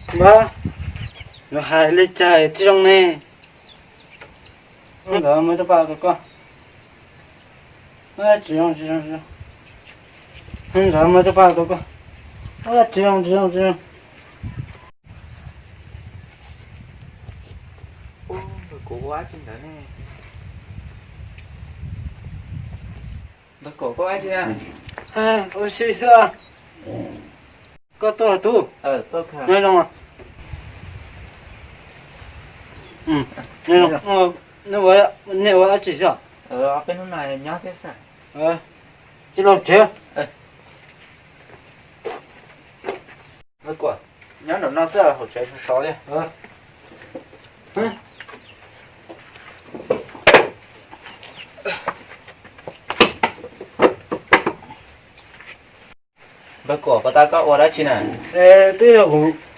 Npawg, nws hais li cas tsis zoo ne? Ntxawm muab rau paj tau koj. Tsis zoo, tsis zoo, tsis zoo. Ntxawm muab rau paj tau koj. Tsis zoo, tsis zoo, tsis zoo. Kuv ua tsis ntawd ne. Npawg Kuam, koj ua tsi na? Ua si xwb. Koj tuaj tub? Nyob zoo. Nej ua dab tsi xwb? Peb hnub no nyob thiab xwb. Cia los tsev. Npawg Kuam, nyob nram no xwb, hauv tsev sov sov thiab. Npawg Kuam, puas tas koj ua dab tsi na? Twb yog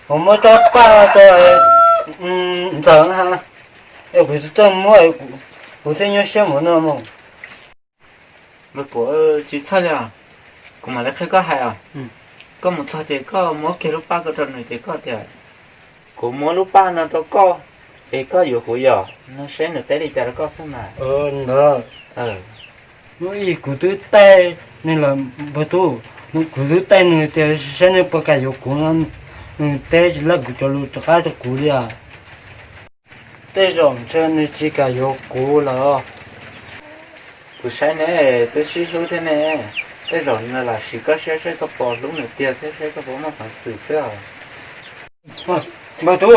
kuv muab rab paj rau Ntxawm na, kuv tsis txawj muab, kuv thiaj nyuaj siab mus no mus. Npawg Kuam, tsis txhawj li os, kuv mam li qhia koj hais os. Koj mus txog ces koj muab kiag lub paj ko rau nws ces koj tias, kuv muab lub paj no rau koj, es koj yuav kuv yom, no seb nws teb li cas rau koj xwb mas. Ntawd, kuv twb taij nws lawm npawg tub, kuv twb taij nws tias saib nws puas kam yuav kuv no, nws teb tsis laj kuv cov lus rov qab rau kuv li os. Tej zaum ntshe nws tsis kam yuav kuv lawm. Kuv saib neb twb sib hlub thiab ne, tej zaum nws lam siv koj siab saib koj puas hlub nws tiag thiab saib koj puas muaj peev xwm xwb os. Npawg tub,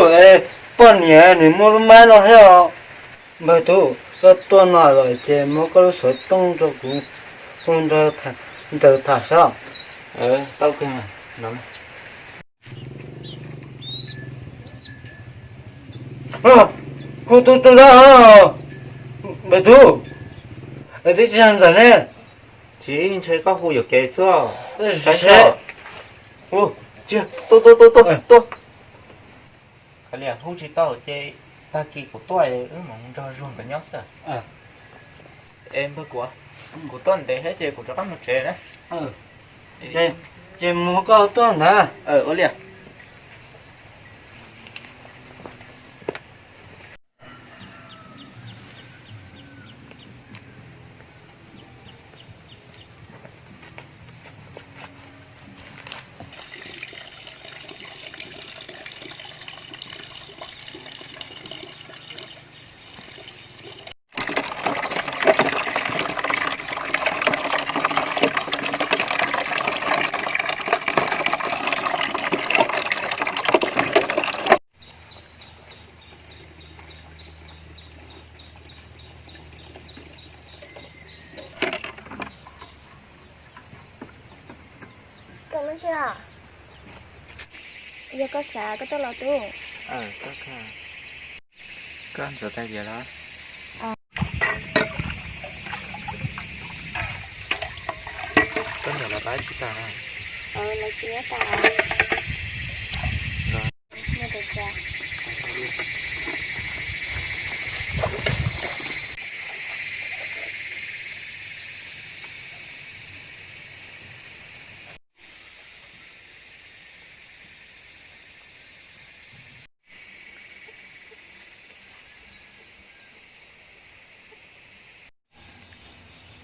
poj niam nws muaj lub mab no thiab os. Npawg tub, koj tuaj no lawm ces muab koj lub xov tooj rau kuv hu nrog Ntxawm tham saib. Tau kawg. Kuv tus tus no, npawg tub, twb tsis yog Ntxawm ne. Tsis, ntshe koj hu yuam kev xwb. Saib seb. Hu, tsiag, tuaj tuaj tuaj tuaj tuaj. Kav liam, hu tsis tau ces tag kis kuv tuaj wb mam nrog Zuag nkawd nyob xwb. Es npawg Kuam, kuv tuaj ntev thiab ces kuv rov qab mus tsev na. Ces mus koj tuaj ntag. Ua li. Koj lub thiab, yog koj xav koj tuaj los tub. Koj Ntxawm tais diav los? Koj niam lawv pab tsis tas na? Lawv tsis nyob tas.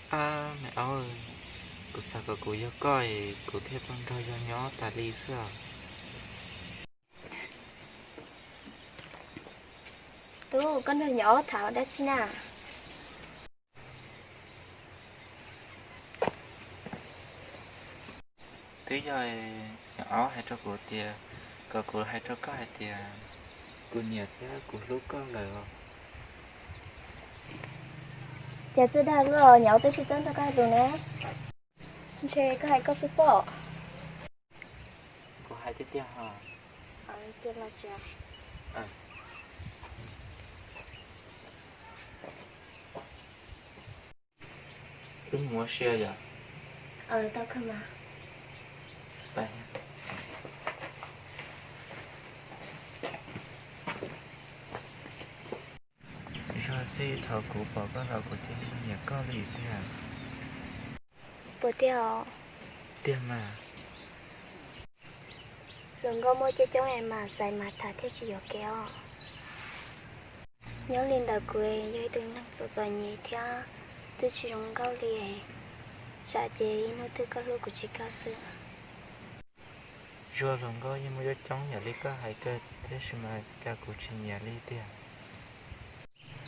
Ab, me aub, kuv xav kom kuv yog koj es kuv thiaj tau nrog yog nyob tas li xwb os. Tub, koj nrog nyuam aub tham dab tsi na? Twb yog nyuam aub hais rau kuv tias kom kuv hais rau koj hais tias kuv nyiam thiab kuv hlub koj lawm os. Cas txawj dag luaj, nyuam aub twb tsis txawj nrog koj hais lus ne. Ntshe koj hais koj xwb pob. Kuv hais tiag tiag os. Wb mus ua si yom. Zog txij thaum kuv pom koj los kuv cia li nyiam koj li tiag. Puas tiag os? Tiag mas. Hluas nkauj muaj coob coob es mam xaiv mas tham thiaj tsis yuam kev os. Nyob li ntawd kuv yog ib tug neeg txom txom nyem thiab twb tsis zoo nkauj li, tsam ces ib hnub twg koj hlub kuv tsis kag xwb. Zuag, hluas nkauj yeej muaj coob coob yam li koj hais kawg tiam sis mas cas kuv tsis nyiam li tiag.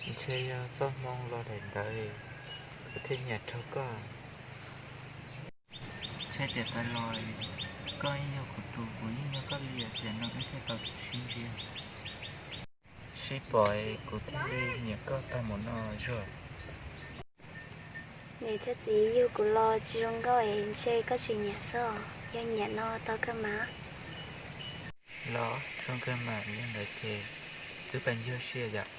Ntshe yog txoj hmoo los daim ntawd kuv thiaj nyiam raug koj. Ntshe tiam tas los koj yeej yog kuv tus, kuv yeej yog koj li, tiam no wb thiaj tau sib ntsib. Sib pom kuv thiaj li nyiam koj tag mus no Zuag. Niam thiab txiv yug kuv los tsis zoo nkauj es ntshe koj tsis nyiam xwb os, yog nyiam no tau kawg mas. Los zoo kawg mas, yog ntawd ces wb pais ncig ua si yom.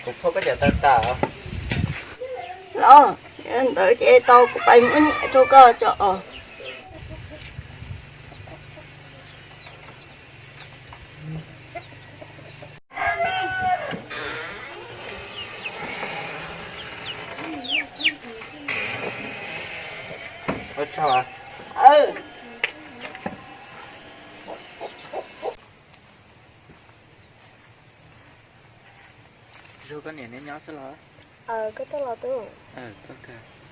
Kuv phauj, koj cov taw tas. Los, ntawd ces tau, kuv pais muab nyiaj rau koj tso os. Ua tsaug. Zuag, koj niam neb nyob xwb los? Koj tuaj los tub?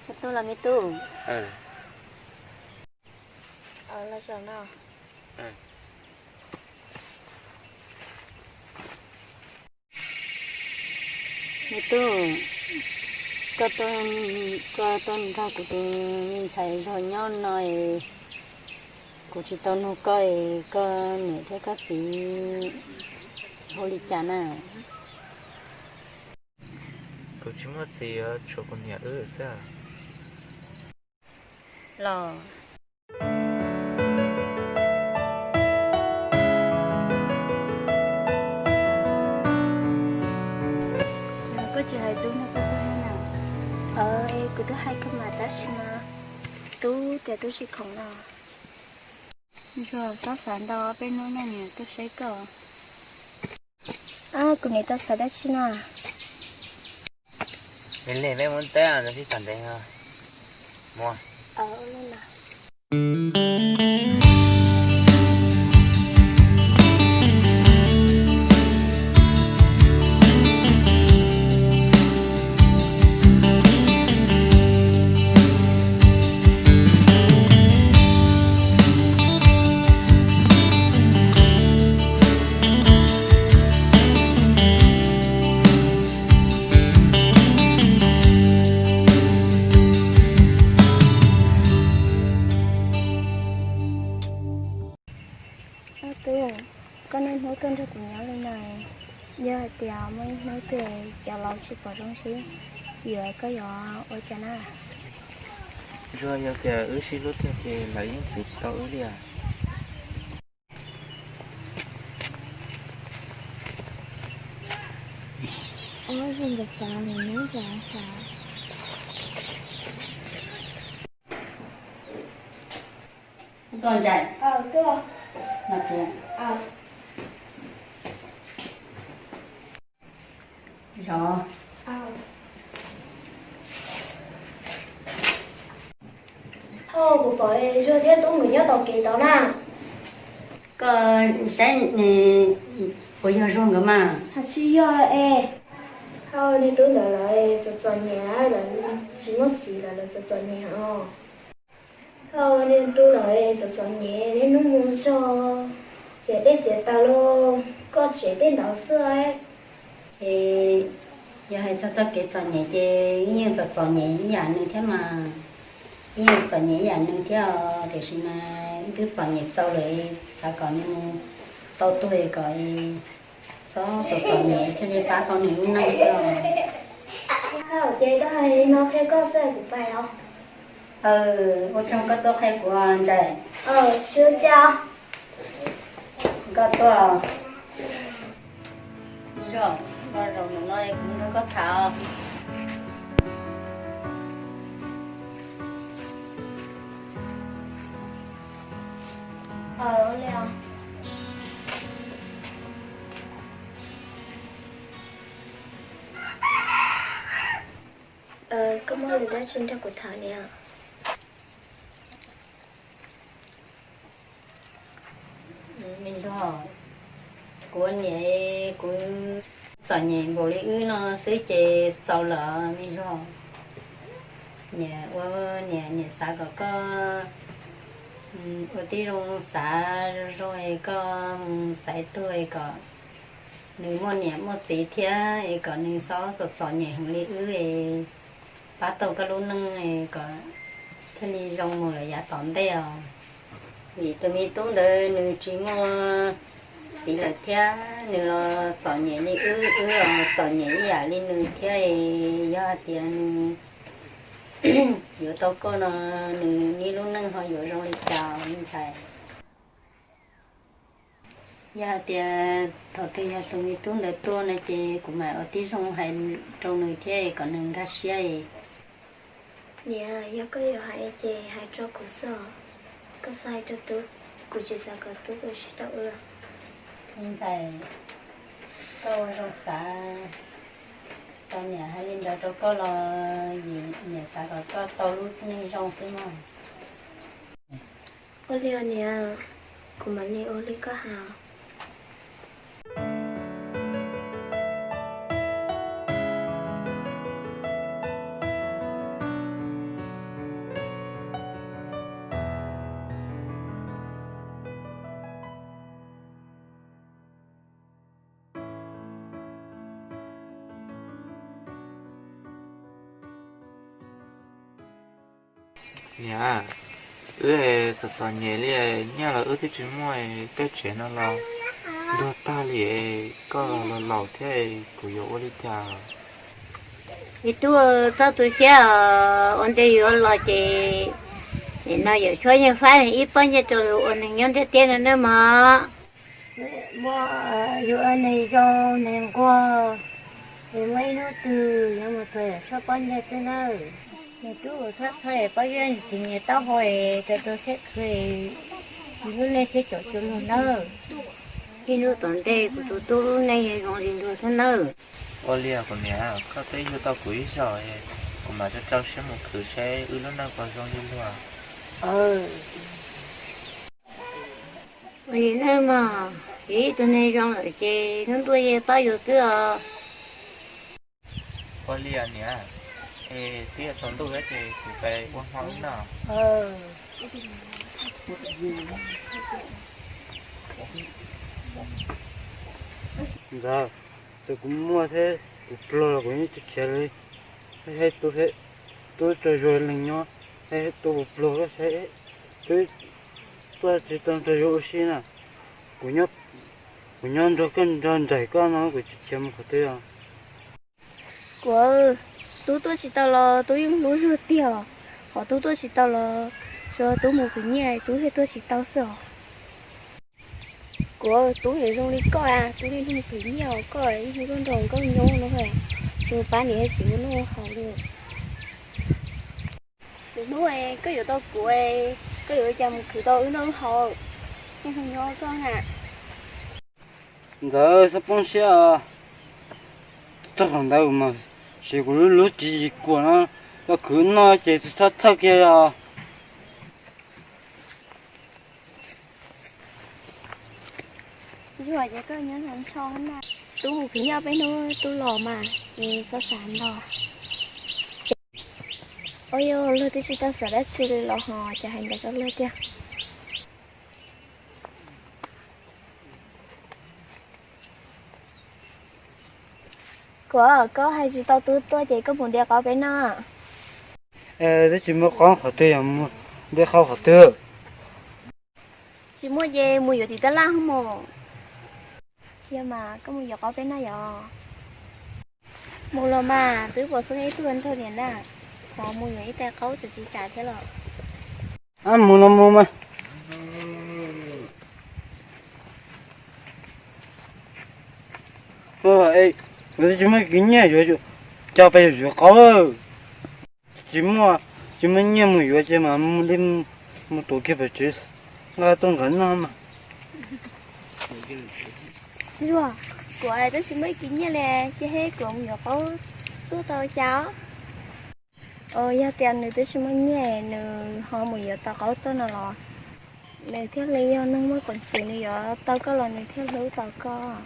Koj tuaj los me tub? Los zaum no. Me tub, koj tuaj, koj tuaj nrog kuv tus me ntxhais Zuag nyob no es kuv tsis tau nug koj es koj niam thiab koj txiv hu li cas na? Kuv tsis muaj txiv, tshuav kuv niam wb xwb. Los, koj tsis hais tub nrog koj tuaj na? Kuv twb hais koj mas tab sis mas tub tias tub tsis khoom no. Zuag, txhob xav ntau, peb hnub no niam tuaj saib koj. Kuv niam tau xav dab tsi no? Li peb mus teb tsis tau ntev, mus. Ob tub, koj niaj hnub tuaj nrog kuv nyob li no, yog hais tias muaj ib hnub twg cov laus tsis pom zoo siab, yuav koj yuav ua cas na? Zuag, yog tias wb sib hlub tiag ces lawv yeej txwv tsis tau wb li as. Ntxhais, zov. Hauj, kuv pom Zuag thiab Tub nkawd nyob tom kev tod na. Koj saib puas yog Zuag nkawd mas? Hais tsis yog es. Hauj, niag Tub ntawd lawv txom txom nyem, lawv tsis muaj txiv lawm, lawv txom txom nyem os. Hauj, niag Tub lawv txom txom nyem, niaj hnub mus zog txiav dej txiav taws los koj tsev tej ntawd xwb. Es yog hais txog txoj kev txom nyem ces yeej txom txom nyem ib yam nws thiab mas. Yeej txom nyem ib yam nws thiab os, tiam sis mas wb twb txom nyem txaus lawm, xav kom nws tau tuag kom txhob txom txom nyem thiaj li pab tau nws lub neej xwb. Ces koj hais li no qhia koj xwb kuv pais os. Ua tsaug koj tuaj qhia kuv ntxhais. Sib ua cas. Koj tuaj. Zog, no zaum no kuv nrog koj tham. Koj muaj lus dab tsi nrog kuv tham niam? Me zog, kuv niam, kuv txom nyem npaum li wb no xwb ces txaus lawm me zog. Niam ua, niam, niam xav kom koj ua tib zoo xav zoo zoo es koj mus xaiv tuag es kom nws muaj niam muaj txiv thiab es kom nws txhob txom txom nyem heev li wb es pab tau koj lub neej es kom thiaj li zoo mus lawm yav tom ntej os. Vim tus me tub ntawd nws tsis muaj txiv lawm thiab nws los txom nyem li wb, wb los txom nyem ib yam li nws thiab es yog hais tias nws yuav tau koj no nws lub neej ho yuav zoo li cas me ntxhais? Yog hais tias thaum twg yog tus me tub ntawd tuaj no ces kuv mam ua tib zoo hais rau nws thiab kom nws nkag siab. Niam, yog koj yuav hais ces hais rau kuv xwb, koj xav hais rau tub, kuv tsis xav kom tub ua tsis tau wb. Me ntxhais, koj ua zoo xav, tau niam hais li ntawd rau koj los vim niam xav kom koj tau lub neej zoo xwb mog. Ua li os niam, kuv mam li ua li koj hais. Niam, wb txom txom nyem li, nyiaj los wb twb tsis muaj, peb tsev no los ntuag tag li, koj los laus thiab kuv yuav ua li cas? Me tub, txhob tu siab os, ua ntej yuav los ces nim no yawm tshuab yeej faib ib pob nyiaj rau luag ua neeg nyob ntiaj teb no nawb mog. Muaj, yus ua neeg zoo neeg nquag, es muaj ib hnub twg yuav mus txog yawm tshuab pob nyiaj xwb nawb. Nws tub, txhob txhawj, pob zeb tsis nyias taub hau es rau rau siab khwv, lub neej thiaj caum cuag luag nawb. Txij hnub tom ntej kuv tus tub lub neej zoo li luag xwb nawb. Ua li kuv niam, koj twb yug tau kuv ib zaug, kuv mam rau rau siab mus khwv seb wb lub neej puas zoo li luag. Ua li nawb mog, yus ib tug neeg zoo lawm ces hnub ntuj yeej pab yus xwb os. Ua li niam, es twb yuav tsaus ntuj thiab ces kuv pais ua hmo wb noj. Ntxawm, txawm kuv muaj thiab kuv pluag los kuv yeej tsis khiav li. Saib tub, tub rau zuag leej nyob, saib tub pluag, saib tub tuaj tsis tau rau zuag ua si na. Kuv nyob, kuv nyob nrog koj nrog nraim koj no kuv tsis khiav mus qhov twg os. Kuv, tub tuaj tsis tau los tub yeej hlub zuag tiag, ho tub tuaj tsis tau los tsuas tub mus khwv nyiaj tub thiaj tuaj tsis tau xwb os. Kuv, tub yuav zoo li koj a, tub niaj hnub mus khwv nyiaj os, koj niaj hnub nrog nkauj nyob no, tsis mus pab niam thiab txiv ua noj ua haus li. Lwm hnub koj yuav tau kuv, koj yuav ua cas mus khwv tau wb noj wb haus, niaj hnub nyob koj na. Ntxawm, txhob poob siab os. Txog thaum ntawd mas siv kuv lub lub tswv yim kuam no, koj khwv noj ces txhob txhawj kiag os. Ua ces koj nyob ntsho na. Tub mus khwv nyiaj peb hnub tub los mas, es txhob xav ntau. Ua yog luag twb tsis tau xav dab tsi li los ho cas hais ntawd rau luag tiag. Kuv, koj hais tsis tau tub tuaj ces koj mus de qau peb noj. Twb tsis muaj qau qhov twg, yog mus de qau qhov twg? Tsis muaj ces mus yuav tim tab laj hos mus. Yog mas koj mus yuav qau peb noj yom? Mus los mas, twb pom xeeb ib tug nraug niam na, thov mus yuav ib tais qaub txawm tsis kam thiab los. Mus los mus mas. Kuv twb tsis muaj kiv nyiaj yuav coj peb yuav qaub. Tsis muaj, tsis muaj nyiaj mus yuav ces mas li mus tuav kiag pem tsev nqa tuaj nkawd noj mas. Zuag, kuv twb tsis muaj ib kiv nyiaj li, cia heb kuv mus yuav qaub tuaj tau cas? Yog tias nws twb tsis muaj nyiaj nws ho mus yuav tau qaub tuaj no los, nws thiaj li yog neeg muaj peev xwm, nws yuav tau koj los nws thiaj hlub tau koj.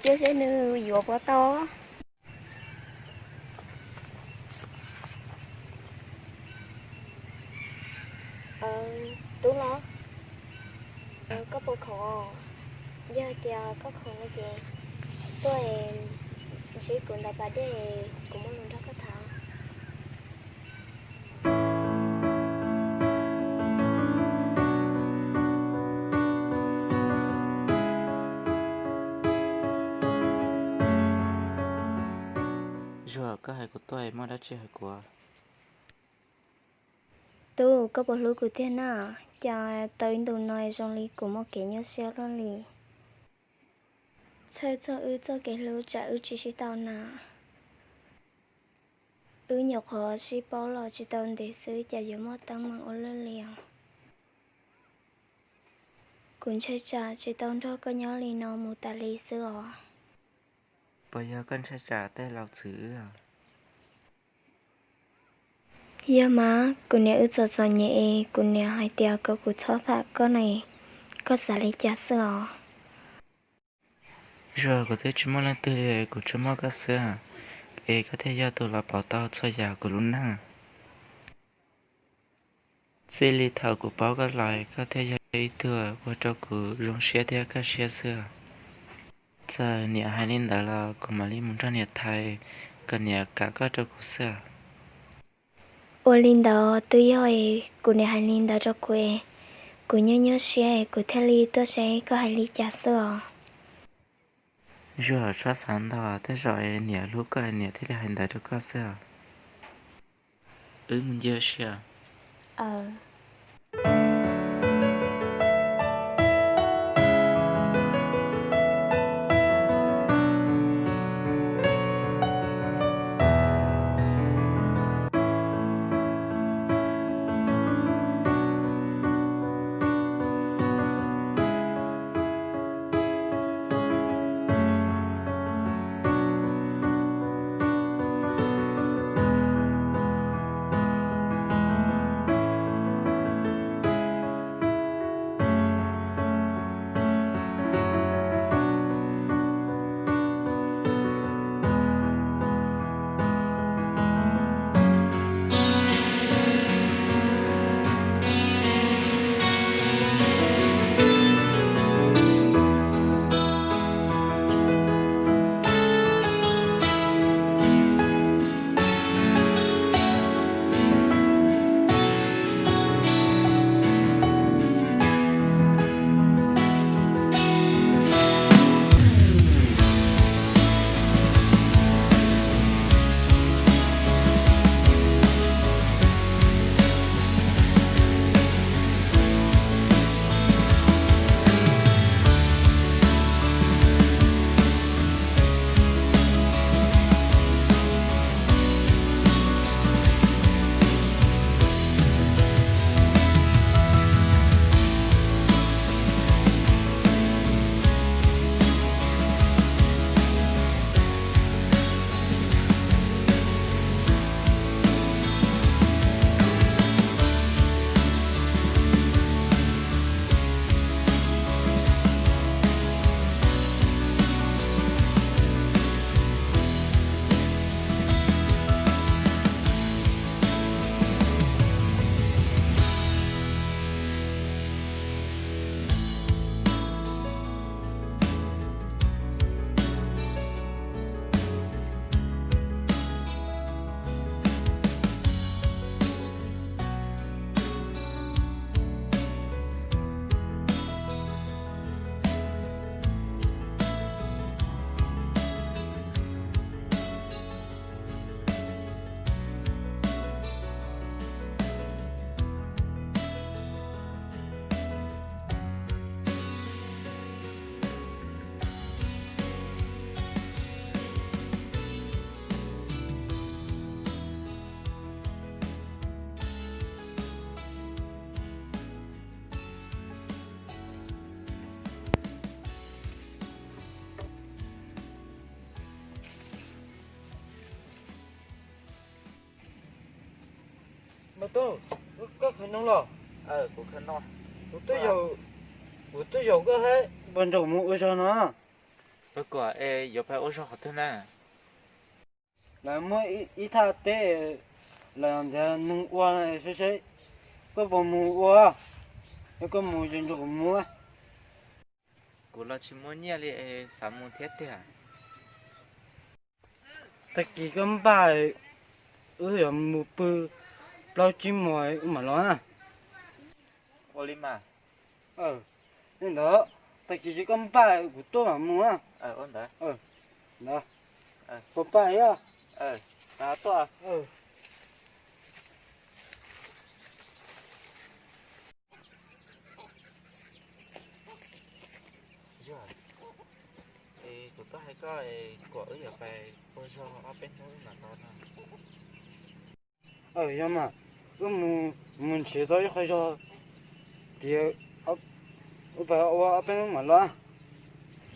Cia seb nws yuav puas tau. Tub los, koj puas khoom? Yog tias koj khoom no ces tuaj ntsib kuv ntawm pas dej, kuv muaj lus nrog koj tham. Zuag, koj hais kuv tuaj muaj dab tsi hais kuv? Tub, koj puas hlub kuv tiag na? Cas tau ib ntus no zoo li kuv muaj kev nyuaj siab luaj li. Txhawj txog wb txoj kev hlub tsam wb tsis sib tau na. Wb nyuam qhuav sib paub los tsis tau ntev xwb cas yuav muaj teeb meem ua luaj li os. Kuv ntshai tsam tsis tau nrog koj nyob li no mus tas li xwb os. Puas yog koj ntshai tsam tej laus txwv wb? Yog mas, kuv niam wb txom txom nyem es kuv niam hais tias kom kuv txhob tham koj ne, koj xav li cas xwb os? Zuag, kuv twb tsis muaj leej twg li, kuv tsuas muaj koj xwb, es koj thiaj yog tus los pauv tau txhua yam kuv lub neej. Txij li thaum kuv paub koj los koj thiaj yog ib tug ua rau kuv zoo siab thiab kaj siab xwb. Txawm niam hais li ntawd los kuv mam li mus nrog niam tham kom niam kam koj rau kuv xwb. Ua li ntawd twb yog es kuv niam hais li ntawd rau kuv es kuv nyuaj nyuaj siab es kuv thiaj li tuaj saib koj hais li cas xwb os. Zuag, txhob xav ntau, tej zaum niam hlub koj niam thiaj li hais ntawd rau koj xwb os. Wb mus ncig ua si. Tub, koj khaws no los? Kuv twb yaum koj thiab puas nrog kuv mus ua zog no? Koj kom es yuav pais ua zog qhov twg na? Lawv muab ib thaj teb, lawv ntiav neeg ua seb seb koj puas mus ua, yog koj mus ces nrog kuv mus. Kuv los tsis muaj nyiaj li es xav mus thiab tiag. Tag kis koj npaj, wb yuav mus pw plaub tsib hmos wb mam los na. Ua li mas. Li ntawd, tag kis koj npaj kuv tuaj mam mus na. Ntawd, puas pais os? Tuaj. Yog, es kuv twb hais koj es kom wb yuav pais ua zog ob peb hnub wb mam los no. Yog mas, wb mus, mus nrhiav tau ib qho zog tiav, wb pais ua ob peb hnub mam los.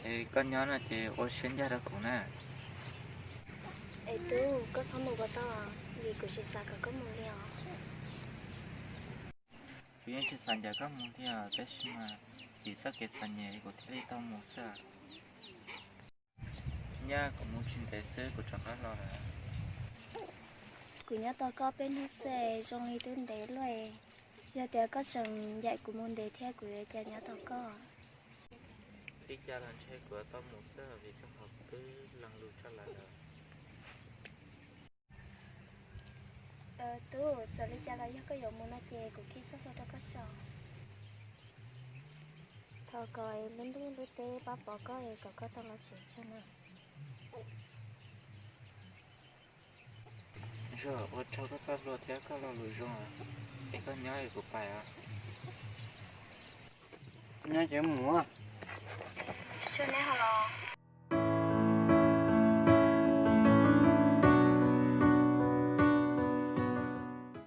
Es koj nyob no ces ua siab ncaj rau kuv na. Es tub, koj txhob mus kom tau, vim kuv tsis xav kom koj mus li os. Kuv yeej tsis xav ncaim koj mus li os, tab sis mas vim txoj kev txom nyem kuv thiaj li tau mus xwb. Nyab, kuv mus tsis ntev xwb kuv rov qab los lawm. Kuv nyob tos koj peb hnub xwb, zoo li twb ntev luaj. Yog tias koj tseem ncaim kuv mus ntev thiab kuv yuav cas nyob tos koj. Li cas los ntshe kuv yuav tau mus xwb vim rau qhov kuv twb lees lus rau lawv lawm. Tub, txawm li cas los yog koj yuav mus no ces kuv khi txoj hlua rau koj tso. Thov kom lub ntuj lub teb pab pov koj es kom koj tau los tsev tso na. Zog, ua tsaug koj txoj hlua thiab koj lo lus zoo, es koj nyob es kuv pais os. Nyob ces mus. Seb neb ho los.